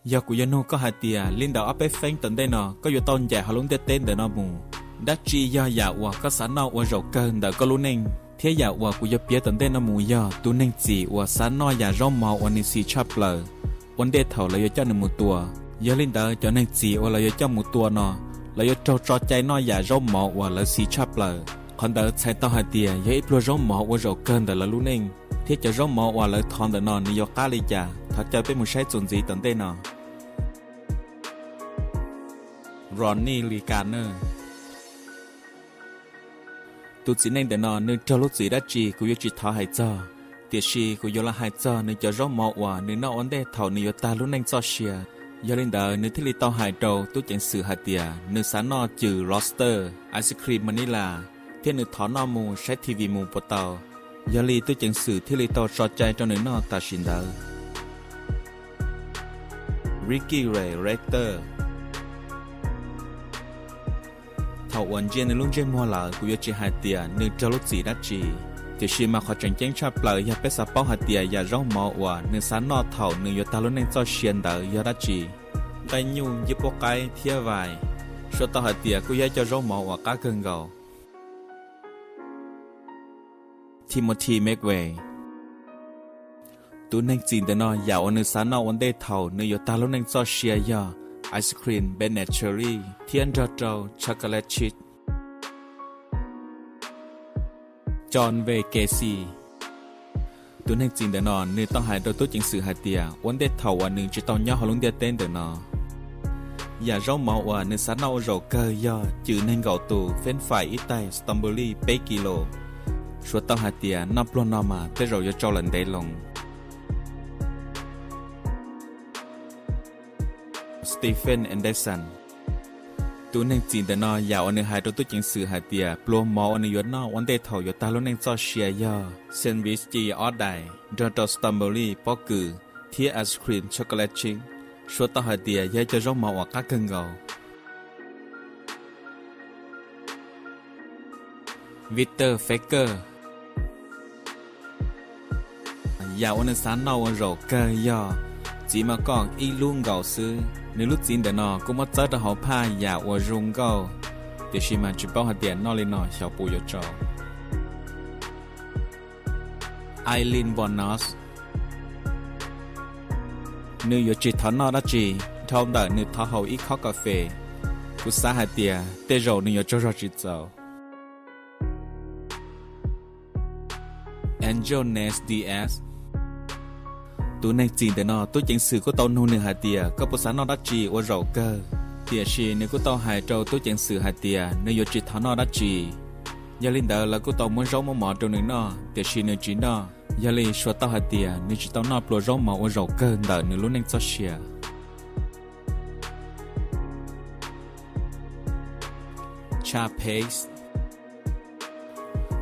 Yog kuv yuav nug koj hais tias li ntawm ob peb feeb tom ntej no koj yuav tau ncaim hauv lub ntiaj teb ntawm no mus, dab tsi yog yam uas koj xav noj ua zaum kawg ntawm koj lub neej? Thiab yam uas kuv yuav piav tom ntej no mus yog tus neeg txim uas xav noj yam zaub mov uas nws xis tshaj plaws ua ntej thaum lawv yuav coj nws mus tua. Yog li ntawd cov neeg txim uas lawv yuav coj mus tua no, lawv yuav raug tso cai noj yam zaub mov uas lawv xis tshaj plaws. Qhov ntawd txhais tau hais tias yog ib pluag zaub mov ua zaum kawg ntawm lawv lub neej, thiab cov zaub mov uas lawv thov ntawm no nws yuav qab li cas. Thov caw peb mus saib txuas ntxiv tom ntej no. Ronnie Lee Gardner. Tus txiv neej ntawm no nws raug lub txim dab tsi kuv yuav tsis thov hais txog, tiam sis kuv yuav los hais txog nws cov zaub mov uas nws noj ua ntej thaum nws yuav tag lub neej txoj sia. Yog li ntawd nws thiaj li tau hais rau tub ceev xwm hais tias nws xav noj cws lobster, ice cream vanilla, thiab nws thov noj mus saib T V mus puas tau. Yog li tub ceev xwm thiaj li tau tso cai rau nws noj tam sim ntawd. Ricky Ray Rector. Thaum uas ntsia nws lub ntsej muag lawm kuv yuav tsis hais tias nws raug lub txim dab tsi, tiam sis mas qhov tseem ceeb tshaj plaws yog peb xav paub hais tias yam zaub mov uas nws xav noj thaum nws yuav tag lub neej txoj sia ntawd yog dab tsi. Nqaij nyuj, ncib puab qaib thiab vais, suav tau hais tias kuj yog ib co zaub mov uas qab kawg nkaus. Timothy McVeigh. Tus neeg txim ntawm no yam uas nws xav noj ua ntej thaum nws yuav tag lub neej txoj sia yog ice cream Ben and Jerry thiab nrog rau chocolate chip. John V. Casey. Tus neeg txim ntawm no nws tau hais rau tub ceev xwm hais tias ua ntej thaum uas nws tsis tau nyob hauv lub ntiaj teb ntawm no, yam zaub mov uas nws xav noj ua zaum kawg yog cws nees nkaum tus, French fry ib tais, strawberry peb kis lus. Suav tau hais tias noj pluag no mas tej zaum yuav tsau lawm ntev loo. Stephen Anderson. Tus neeg txim ntawm no yam uas nws hais rau tub ceev xwm hais tias pluas mov uas nws yuav noj ua ntej thaum yuav tag lub neej txoj sia yog sandwich cws ob daim nrog rau strawberry pob kws thiab ice cream chocolate chip. Suav tau hais tias yog ib co zaub mov uas qab kawg nkaus. Victor Faker. Yam uas nws xav noj ua zaum kawg yog txiv maj koj ib lub nkaus xwb. Nws lub txiv ntawm no kuj muab txawb rau hauv phaj yam uas zoo nkauj, tiam sis mas tsis paub hais tias noj li no xyov puas yuav tsau. Eileen Von Noss. Nws yuav tsis thov noj dab tsi dhau ntawm nws thov haus ib khob kas fes. Kuv xav hais tias tej zaum nws yuav tsaug zog tsis txaus. Angel Ness Diaz. Tus neeg txim ntawm no tub ceev xwm kuj tau nug nws hais tias koj puas xav noj dab tsi ua zaum kawg, tiam sis nws kuj tau hais rau tub ceev xwm hais tias nws yuav tsis thov noj dab tsi. Yog li ntawd lawv kuj tau muab zaub muab mov rau nws noj, tiam sis nws tsis noj. Yog li suav tau hais tias nws tsis tau noj pluas zaub mov ua zaum kawg ntawm nws lub neej txoj sia. Charles Pace.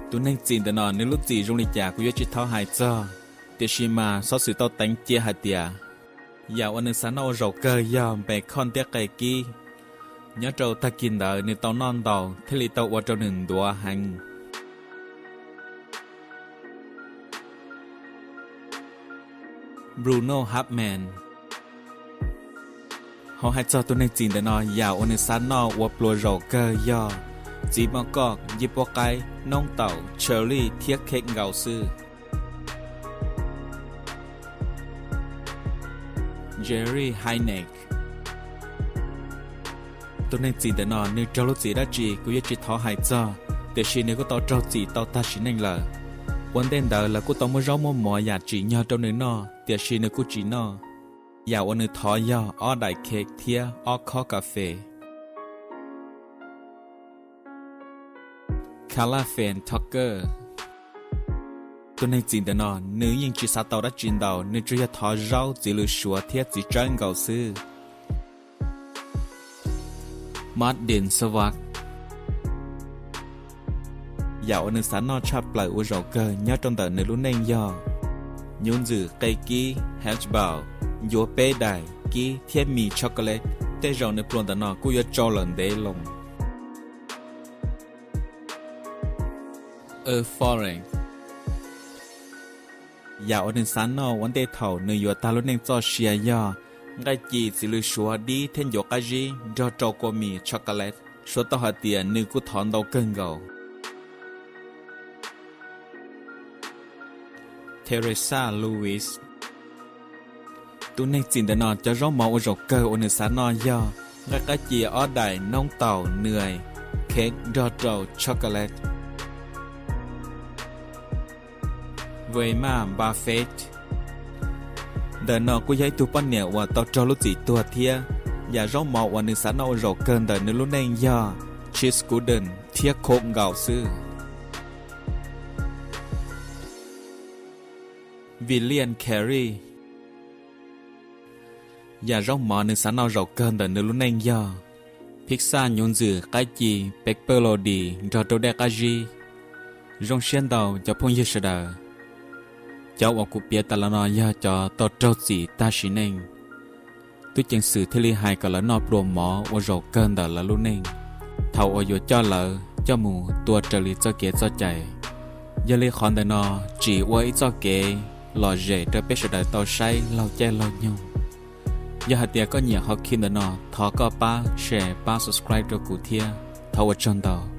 Tus neeg txim ntawm no nws lub txim zoo li cas kuv yuav tsis thov hais txog, tiam sis mas xov xwm tau teev cia hais tias yam uas nws xav noj ua zaum kawg yog npes khoj ntiab qe kib. Nyob rau tag kis ntawd nws tau noj ntau thiaj li tau ua rau nws ntuav heev. Bruno Hauptmann. Ho hais txog tus neeg txim ntawm no yam uas nws xav noj ua pluas zaum kawg yog txiv maj koj, yij puab qaib, noob taum, cherry thiab cake nkaus xwb. Jerry Hynek. Tus neeg txim ntawm no nws raug lub txim dab tsi kuv yuav tsis thov hais txog, tiam sis nws kuj tau raug txim tau tag sim neej lawm. Ua ntej ntawd lawv kuj tau muab zaub muab mov yam tsim nyog rau nws noj, tiam sis nws kuj tsis noj. Yam uas nws thov yog ob daim cake thiab ob khob kas fes. Carla Fan Tucker. Tus neeg txim ntawm no nws yeej tsis xav tau dab tsi ntau, nws tsuas yog thov zaub, txiv lws suav thiab txiv tsawb nkaus xwb. Martin Sawak. Yam uas nws xav noj tshaj plaws ua zaum kawg nyob rau ntawm nws lub neej yog nyuv ntxwm qe kib, hash brown, ncuav peb daim kib thiab mis chocolate. Tej zaum nws pluas ntawm no kuj yuav tsau lawm ntev loo. Foreign. Yam uas nws xav noj ua ntej thaum nws yuav tag lub neej txoj sia yog nqaij ci, txiv lws suav, dib thiab ncuav qab zib nrog rau kua mis chocolate. Suav tau hais tias nws kuj thov ntau kawg nkaus. Teresa Lewis. Tus neeg txim ntawm no cov zaub mov uas zaum kawg uas nws xav noj yog nqaij qab ci ob daim, noob taum, nws, cake nrog rau chocolate. William Buffett. Ntawm no kuj yog ib tug poj niam uas tau raug lub txim tuag thiab. Yam zaub mov uas nws xav noj uas zaum kawg ntawm nws lub neej yog cheese gordon thiab cake nkaus xwb. William Carey. Yam zaub mov nws xav noj zaum kawg ntawm nws lub neej yog pizza, nyuv ntxwm, qab ci, pepperoni nrog rau dej qab zib. Zoo siab ntau cov phooj ywg sawv daws. Cov uas kuv piav tas los no yog cov tau raug txim tag sim neej. Tub ceev xwm thiaj li hais kom lawv noj pluas mov uas zaum kawg ntawm lawv lub neej, thaum uas yuav coj lawv coj mus tua raws li txoj kev txoj cai. Yog li qhov ntawm no tsim ua ib txoj kev lom zem rau peb sawv daws tau saib laug caij laug nyoog. Yog hais tias koj nyiam qhov clip ntawm no, thov koj pab share, pab subscribe rau kuv thiab. Thov ua tsaug ntau.